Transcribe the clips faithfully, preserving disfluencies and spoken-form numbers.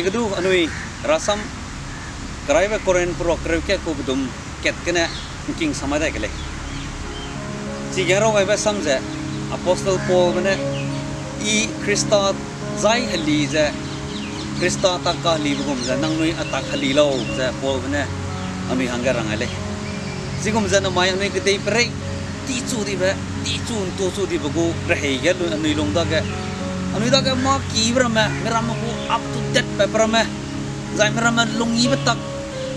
Kedu anui rasam, Keraibe Korinth peruak kereu kat ku pedum kat gene ’ngking samai dai ke lei. Chige raw gaibe sam ze, Apostle Paulbe ne, I Khrista zai heli ze, Khrista tak kahelibe gum ze nangnui a tak heli lau ze Paulbe ne anui hangge rang gai lei. Chigum ze namai anui kedeiperei tichu dibe, tichu ’ntuchu dibe gu rehei ge lu anui lung dage, anui dage mâ kibe ramme, miramme gu up to date patbe ramme, zai miramme lungyibe tak,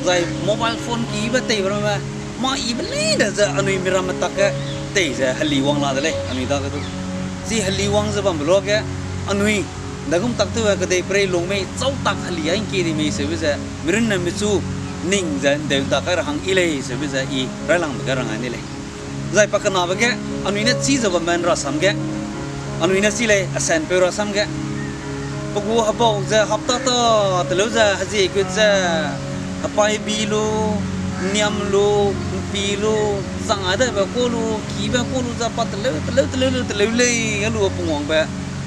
zai mobile phone kibe teibe ramme, mâ yibe leine ze anui miramme tak ge tei ze heli wang la de lei, anui dage du. Chi heli wang ze bambe luage, anui ’ndaigum tak tew a kedeiperei lung mei, châu tak heli a ’ngkie di mei seube ze, mirunne michu ning ze ’ndeu ’nda kai ra hang yi lei seube ze I railangbe ge rang gai ni lei. Zai pakenabe ge, anui ne chî ze bamme ’nrasam ge, anui ne chî lei asenpeu rasam ge. Pe gu hebau ze hapta ta teleu ze hezie gut ze, hepai bi lu, ’nniam lu, ’mpi lu, chang a daibe kuâ lu, kibe kuâ lu ze pa teleu, teleu, teleu lu, teleu lei, a lu pungwangbe,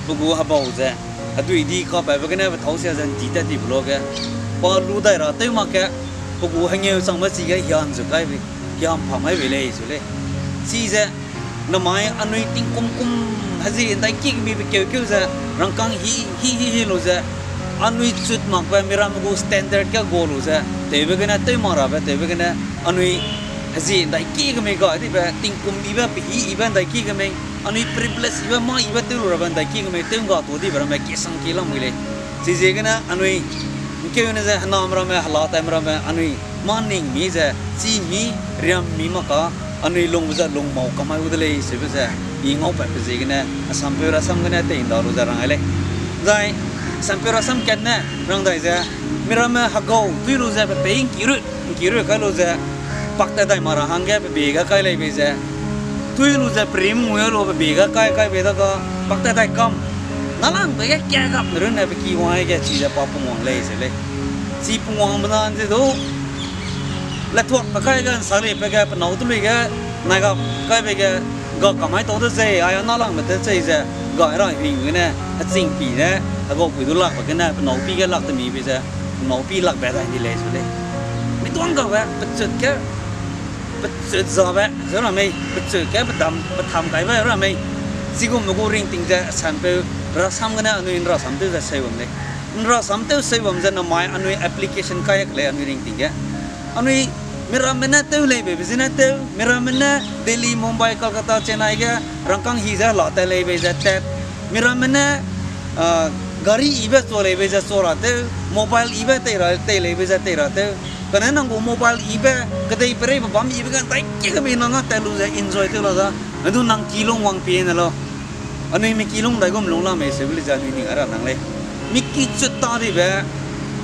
pe gu hebau ze hedui di kapabe gene pe thâu sia ze ’ndi tat dibe luage, pa lu dai ra tew mak ge, pe gu hengeu changbe chige hiam zu kai bei, hiam pha mai bei lei su lei. Chize, namai anui tingkum kum hezie ’ndaiki kemibe keu keu ze, rangkâng hi, hi, hi, hi lu ze, anui chut makbe miramme gu standard ge gua lu ze, tewbe gene, tew mak rabe tewbe gene, anui hezie ’ndaiki kemei ga dibe, tingkum yibe, pehî yibe ’ndaiki kemei, anui privilege yibe, mâ yibe tew lu rabe ’ndaiki kemei, tew ’ngga tu dibe ramme kesang ki lam mui lei. Chiziegene anui ’ngkeune ze hename ramme, hela taime ramme, anui mâ ning mi ze, chî mi, riam mi mak ka, anui lungbe ze lung mau kamai gu de lei seube ze, I ngaupatbe ziegene, asampeu rasam gene tei ’nda lu ze rang gai lei. Zai, asampeu rasam kat ne, rang dai ze, miramme hegau tui lu ze, pe pei ’ngki ru, ’ngki ru kai lu ze, pak tat dai mak ra hangge pe bie ge kai lei bei ze, tui lu ze perim ngui lu pe bie ge kai, kai bei da ga, pak tat dai kam. Nâlangbe ge ka gap ne runne pe ki wang ge chize pa pungwang lei se lei. Chi pungwangbe na ’nze du, letuak pe kai ge ’nsa lei pe ge pe nâu telui ge, nai gap kai bei ge, ga kamai tau de zei, ai a nâlangbe te chei ze, ga ra hing gene, heching pi ne, hegaupui du lakbe gene, pe nâu pi ge lak te mi bei ze, pe nâu pi lakbe dai di lei su lei. Miduang gabe, pechut ge, pechut zabe ze ra mei, pechut ge pedam, petham kaibe ra mei. Chigumbe gu ringting ze sampeu, rasam gene anui ’nrasam tew ze seu bam lei. ’Nrasam tew seu bam ze namai anui application kai ke lei anui ringting ge. Anui miramme ne tew lei beibe zene tew, miramme ne Delhi, Mumbai, Kolkata, Chennai ge rangkâng hi ze hela tat lei bei ze tat, miramme ne, ah, gari yibe chua lei bei ze chua ra tew, mobile yibe tei ra, tei lei bei ze tei ra tew. Kane nang gu mobile yibe, kedeipereibe bam yibe ge ’ndaiki kemei nang a tat lu ze enjoy tew la da. Medu nang kilung wang pie ne lau. Anui mi kilung ’ndaigum lung la mei seube le ze anui ning a ra nang lei. Mi ki chut ta dibe,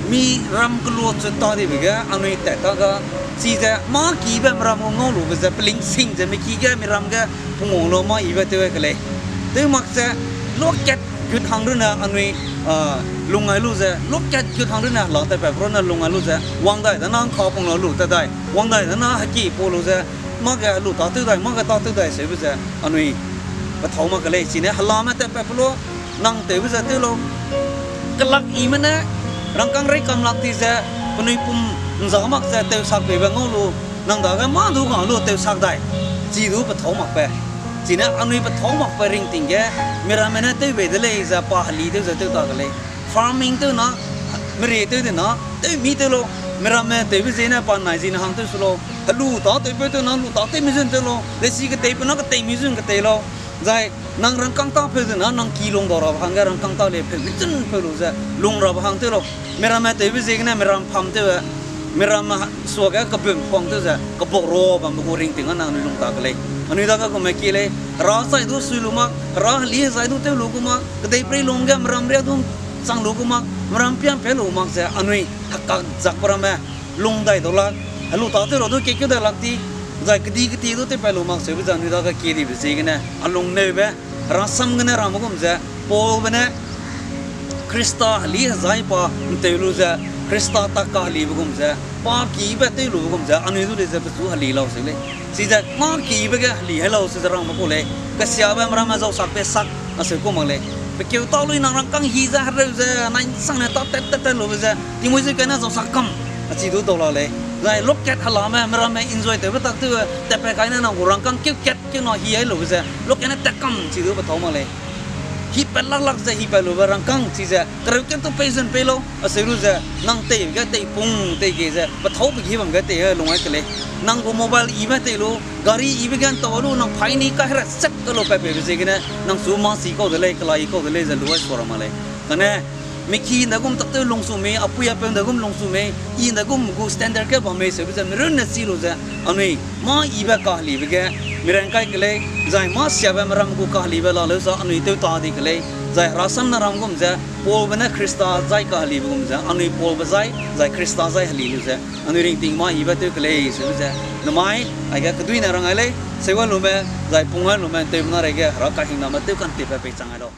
mi ram kelua chut ta dibe ge anui tat ta ga, chize mâ kibe miram gu ngau lube ze pelingsing ze mi ki ge miram ge pungwang lu mâ yibe tew ke lei. Tew mak ze, luakat gut hang runne anui, ah, lung gai lu ze, luakat gut hang runne hela tatpat pe runne lung gai lu ze, wang dai dana ’ngkapung la lu tat dai, wang dai dana heki pa lu ze, mâ ge helu tâtew dai, mâ ge tâtew dai seube ze, anui pethâu mak ke lei, chine helame tatpat pe lu, nang tewbe ze tew lau. Kelak yime ne, rangkâng rei kam lak ti ze, penui pum ’nza mak ze tewsak peibe ngau lu, nang dage mâ du ga lu tewsak dai, chi du pethâu makbe. Chine anui pethâu makbe ringting ge, miramme ne tew bei de lei ze pa heli tew ze tew ta ke lei. Farming tew na, merie tew de na, tew mi tew lau, miramme tewbe ziene pa nai ziene hang tew su lau, helu tâtewpeu tew na, lu tâtew mi zun tew lau, lesi keteipeu na ketei mi zun ketei lau, zai nang rangkâng tâpeu de na, nang ki lung dau rabe hangge rangkâng tâ le peu mi zun peu lu ze, lung rabe hang tew lau, miramme tewbe ziegene miram pham tew e, miramme suage kebum phuang tew ze, kebak ra bambe gu ringting a nang anui lung ta ke lei. Anui dage gume kie lei, hera chai du sui lu mak, hera heli zai du tew lu gu mak, kedeiperei lung ge miram ria du chang lu gu mak, miram piam pe lu mak ze anui hekak zakbe ramme, lung dai dau lak, helu tâtew ra du kekeu dai lak ti, zai kedi keti du tewpat lu mak seube ze anui dage kie dibe ziegene, a lung neube, rasam gene ramme gum ze, Paulbe ne, Khrista heli hezai pa ’ntew lu ze, Khrista tak kahelibe gum ze, pa kibe tew lube gum ze, anui du lei ze pechu heli lau seu lei. Chize mâ kibe ge heli hai lau seu ze rangbe ku lei. Kesiabe miramme zausak pe sak, aseu ku mak lei. Keu ta lui nang rangkâng hi ze hereu ze, nai sangne ta tat tat tat lube ze, tingmuî zeu kaine zau sa kam, achi du dau la lei. Zai lokat helame, meramme enjoy tewbe tak tew, tatpat kaine nang gu rangkâng keu kat keu na hi ai lube ze, lokat ne tat kam chi du pe thâu mak lei. Hi pat lak lak ze, hi pat lube rangkâng chi ze, kereu kat tu pei zun pei lau, aseu lu ze, nang teibe ge tei pung tei ge ze, pe thâu pe gi bam ge tei, eh, lung ai ke lei. Nang gu mobile ibe tei lu, gari ibe ge ntau lu, nang phaini kai hera sat ka lu pat peibe ziegene, nang chu mâ si kau de lei, kelai kau de lei, ze lu ai sua ra mak lei. Kane, miki nda gum tak tew lungsu mei, apui apeu nda gum lungsu mei, i nda gum gu standard ke bam mei, seube ze, mirunne chi lu ze, anui, mâ ibe kahelibe ge, mirang kai ke lei, zai mâ siabe meram gu kahelibe la leu sa, anui tew ta di ke lei, zai herasamne ram gum ze, Paulbe ne Khrista zai kahelibe gum ze, anui Paulbe zai, zai Khrista zai heli lu ze, anui ringting mâ ibe tew ke lei, seube ze, namai, aige keduine rang ai lei, seuga lume, zai pung ai lume, tewbe na reige, hera kahingname tew kantipbe peichang ai lau.